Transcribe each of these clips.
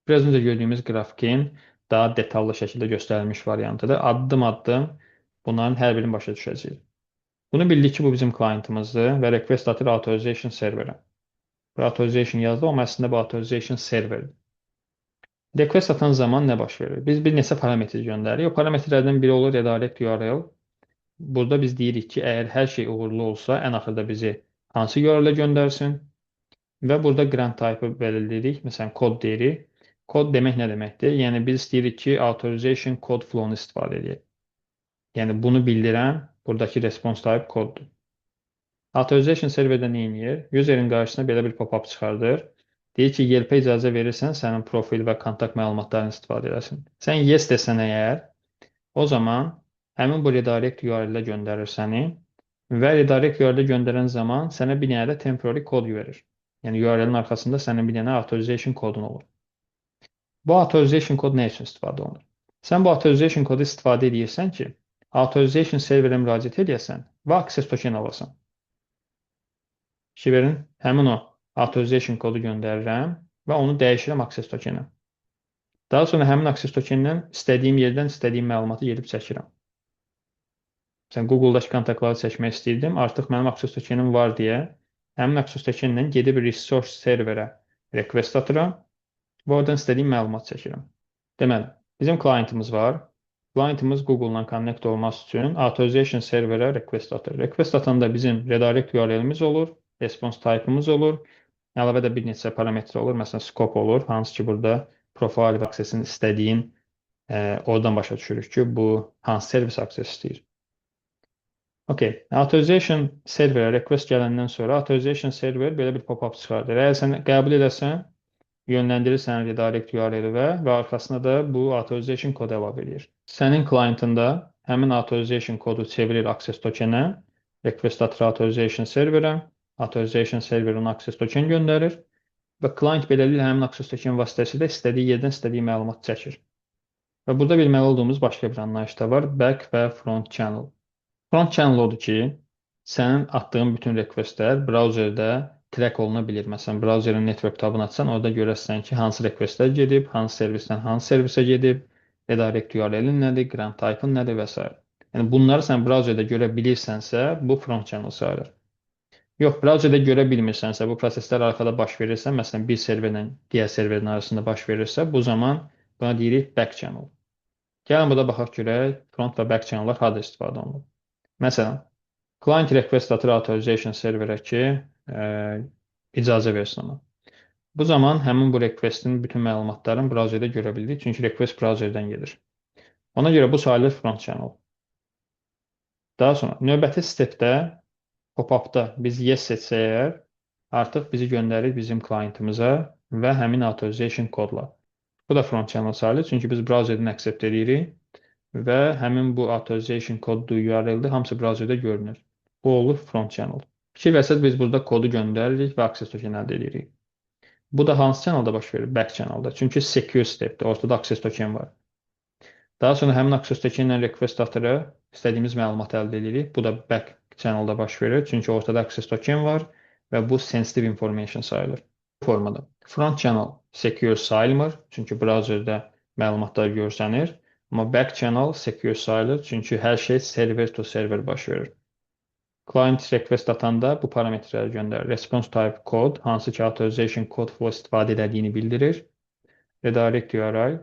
Biraz öncə gördüyümüz qrafikin daha detallı şəkildə göstərilmiş variantıdır. Addım-addım bunların hər birini başa düşəcəyik. Bunu bildik ki, bu bizim clientımızdır və request atır authorization serverə. Bu authorization yazdı, amma əslində bu authorization serverdir. Request atan zaman nə baş verir? Biz bir neçə parametr göndəririk. O parametrlərdən biri olur redirect URL. Burada biz deyirik ki, əgər hər şey uğurlu olsa, ən axırda bizi hansı URL-ə göndərsin? Və burada grant type-ı belirləyirik. Məsələn, kod deyirik. Kod demək nə deməkdir? Yəni biz istəyirik ki, authorization code flow-nu istifadə edək. Yəni bunu bildirən buradakı response type koddur. Authorization serverdə nə edir? Userin qarşısına belə bir pop-up çıxardır. Deyir ki, Yelp-ə icazə verirsən, sənin profil və kontakt məlumatlarını istifadə edəsin. Sən yes desən əgər, o zaman həmin bu redirect URL-ə göndərir səni və redirect URL-ə göndərən zaman sənə bir dənə də temporary kod verir. Yəni URL-in arxasında sənin bir dənə authorization kodun olur. Bu authorization kod nə üçün istifadə olunur? Sən bu authorization kodu istifadə edirsən ki, authorization serverə müraciət edəsən və access token alasan. Fikir verin, həmin o authorization kodu göndərirəm və onu dəyişirəm access tokenə. Daha sonra həmin access tokenindən istədiyim yerdən istədiyim məlumatı gedib çəkirəm. Məsələn, Google-dakı kontaktları çəkmək istəyirdim. Artıq mənim access tokenim var deyə həmin access tokenlə gedib resource serverə request atıram və oradan istədiyim məlumat çəkirəm. Deməli, bizim clientimiz var. Clientimiz Google-la connect olması üçün authorization serverə request atır. Request atanda bizim redirect URL-imiz olur, response type-ımız olur. Əlavə də bir neçə parametre olur. Məsələn, scope olur, hansı ki burada profile və access-in istədiyin oradan başa düşürük ki, bu hansı servis access istəyir. Okay. Authorization serverə request gələndən sonra authorization server belə bir pop-up çıxardır. Əgər sən qəbul edəsən, yönləndirir səni redirect URL-ə və arxasına da bu authorization kodu əlavə edir. Sənin clientında həmin authorization kodu çevirir access tokenə, request atır authorization serverə, authorization server ona access token göndərir və client beləliklə həmin access token vasitəsilə istədiyi yerdən istədiyi məlumat çəkir. Və burada bilməli olduğumuz başqa bir anlayış da var: back və front channel. Front channel odur ki, sənin atdığın bütün requestlər browserdə track oluna bilir. Məsələn, browserin network tabını açsan, orada görərsən ki, hansı requestlər gedib, hansı servisdən hansı servisə gedib, redirect URL-in nədir, grant type-ın nədir və s. Yəni bunları sən browserdə görə bilirsənsə, bu front channel sayılır. Yox, browserdə görə bilmirsənsə, bu proseslər arxada baş verirsə, məsələn, bir serverlə digər serverin arasında baş verirsə, bu zaman buna deyirik back channel. Gəlin burada baxaq görək, front və back channellar harda istifadə olunur. Məsələn, client request atır authorization serverə ki, icazə versin ona. Bu zaman həmin bu requestin bütün məlumatlarını browserdə görə bildik. Çünki request browserdən gedir. Ona görə bu sayılır front channel. Daha sonra növbəti stepdə pop-upda biz yes seçsək əgər, artıq bizi göndərir bizim clientımıza və həmin authorization kodla. Bu da front channel sayılır. Çünki biz browserdən accept edirik və həmin bu authorization kodlu URL-də hamısı browserdə görünür. Bu olur front channel. Fikir versəz, biz burada kodu göndəririk və access token əldə edirik. Bu da hansı channelda baş verir? Back channelda. Çünki secure stepdir. Ortada access token var. Daha sonra həmin access token ilə request atırıq. İstədiyimiz məlumatı əldə edirik. Bu da back channelda baş verir. Çünki ortada access token var və bu sensitive information sayılır. Formada. Front channel secure sayılmır. Çünki browserdə məlumatlar görsənir. Amma back channel secure sayılır. Çünki hər şey server to server baş verir. Client request atanda bu parametreləri göndərir. Response type code, hansı ki authorization code flow istifadə edədiyini bildirir. Redirect URI,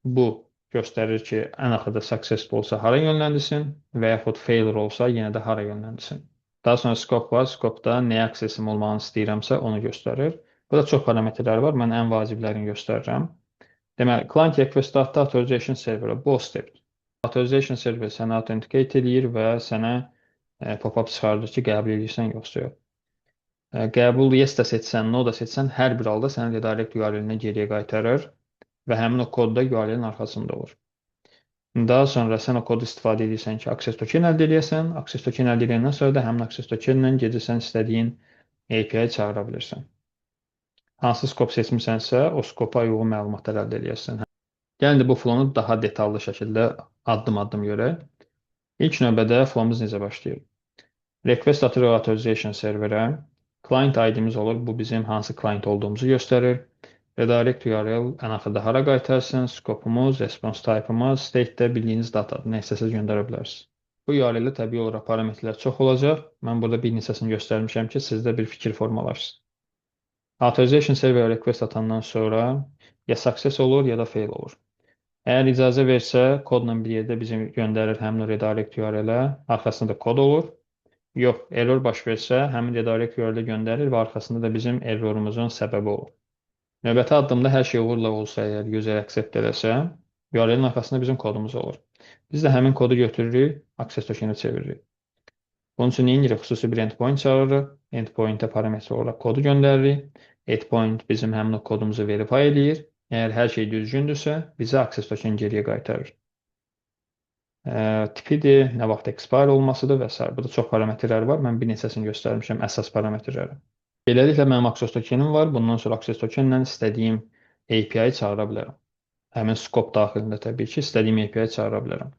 bu göstərir ki, ən axırda successful olsa hara yönləndirsin və yaxud failure olsa yenə də hara yönləndirsin. Daha sonra scope var. Scope-da nəyə accessim olmağını istəyirəmsə, onu göstərir. Burada çox parametrlər var. Mən ən vaciblərini göstərirəm. Deməli, client request atdı authorization serverə. Bu o stepdir. Authorization server səni authenticate eləyir və sənə pop-up çıxardır ki, qəbul edirsən yoxsa yox. Qəbul yes də seçsən, no da seçsən, hər bir halda səni redirect URL-inə geriyə qaytarır və həmin o kod da URL-in arxasında olur. Daha sonra sən o kodu istifadə edirsən ki, access token əldə edəsən. Access token əldə edəndən sonra da həmin access token ilə gedirsən, istədiyin API çağıra bilirsən. Hansı scope seçmisənsə, o scope-a uyğun məlumatlar əldə edərsən. Gəlin bu flow-nu daha detallı şəkildə addım-addım görək. İlk növbədə flow-umuz necə başlayır? Request atırıq authorization serverə. Client ID-miz olur. Bu bizim hansı client olduğumuzu göstərir. Redirect URL ən axırda hara qaytarsın? Scope-umuz, response type-ımız, state də bildiyiniz datadır. Nə istəsəz göndərə bilərsiniz. Bu URL-də təbii olaraq parametrlər çox olacaq. Mən burada bir neçəsini göstərmişəm ki, sizdə bir fikir formalaşsın. Authorization server request atandan sonra ya success olur, ya da fail olur. Əgər icazə versə, kodla bir yerdə bizim göndərir həmin redirect URL-ə, arxasında da kod olur. Yox, error baş versə, həmin redirect URL-ə göndərir və arxasında da bizim errorumuzun səbəbi olur. Növbəti addımda hər şey uğurla olsa, əgər user accept eləsə, URL-in arxasında bizim kodumuz olur. Biz də həmin kodu götürürük, access token'e çeviririk. Bunun üçün nə edirik? Xüsusi bir endpoint çağırırıq. Endpoint'ə parametre olaraq kodu göndəririk. Endpoint bizim həmin o kodumuzu verify eləyir. Əgər hər şey düzgündürsə, bizə access token geriyə qaytarır. Tipidir, nə vaxt expire olmasıdır və s. Burada çox parametrlər var. Mən bir neçəsini göstərmişəm, əsas parametrləri. Beləliklə mənim access tokenim var. Bundan sonra access tokenlə istədiyim API çağıra bilərəm. Həmin scope daxilində təbii ki, istədiyim API çağıra bilərəm.